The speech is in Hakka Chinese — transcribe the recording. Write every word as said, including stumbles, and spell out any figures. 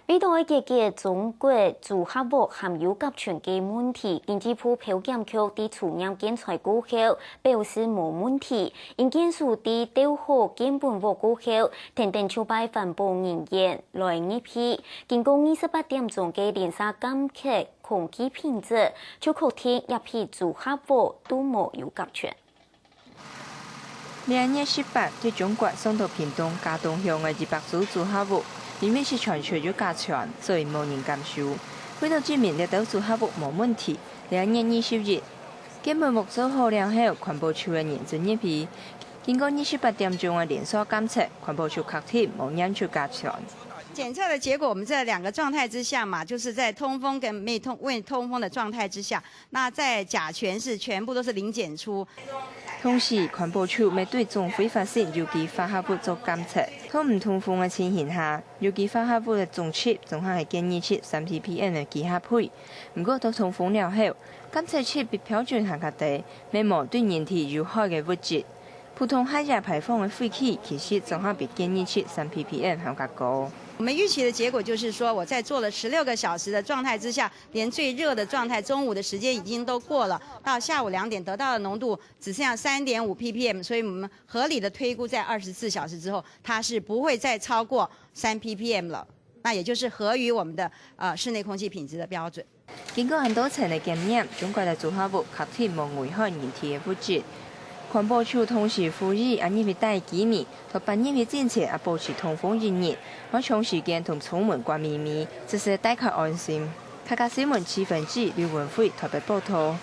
為著愛解決中國組合屋含有甲醛个問題，經濟部標檢局在初驗建材過後，表示無問題。營建署在鬥好建本屋過後，跈等就派環保人員來入去，經過二十八點鐘个連續監測空氣品質，就確定這批組合屋都無有甲醛。 這月十八，對中國送到屏東佳冬鄉个一百組組合屋，因為係傳出有甲醛，所以無人敢收。為著證明這兜組合屋無問題，這月二十一，建本屋做好了後，環保處个人就入去，經過二十八點鐘个連續監測，環保處確定無驗出甲醛。檢測的結果，我們在兩個狀態之下嘛，就是在通風跟未通，未通風的狀態之下， 那在甲醛是全部都是零檢出。同時，環保處乜對總會發生有機化合物做監測，在毋通風个情形下，有機化合物个總值總下係建議值三ppm个幾下倍。毋過到通風了後，監測值比標準還較低，乜無對人體有害个物質。普通鞋仔排放个廢氣，其實總下比建議值三ppm還較高。我們預期的結果就是說，我在做了十六個小時的狀態之下， 連最熱的狀態，中午的時間已經都過了，到下午兩點得到的濃度只剩下三點五ppm，所以我們合理的推估，在二十四小時之後，它是不會再超過三ppm了，那也就是合於我們的呃室內空氣品質的標準。經過恁多層个檢驗，中國个組合屋確定無危害人體个物質。環保署同時呼籲，恁樣个大居民，在搬入去進前，愛保持通風一日，愛長時間同窗門關密密，這係大家安心。客家新聞徐文志、劉文輝特別報導。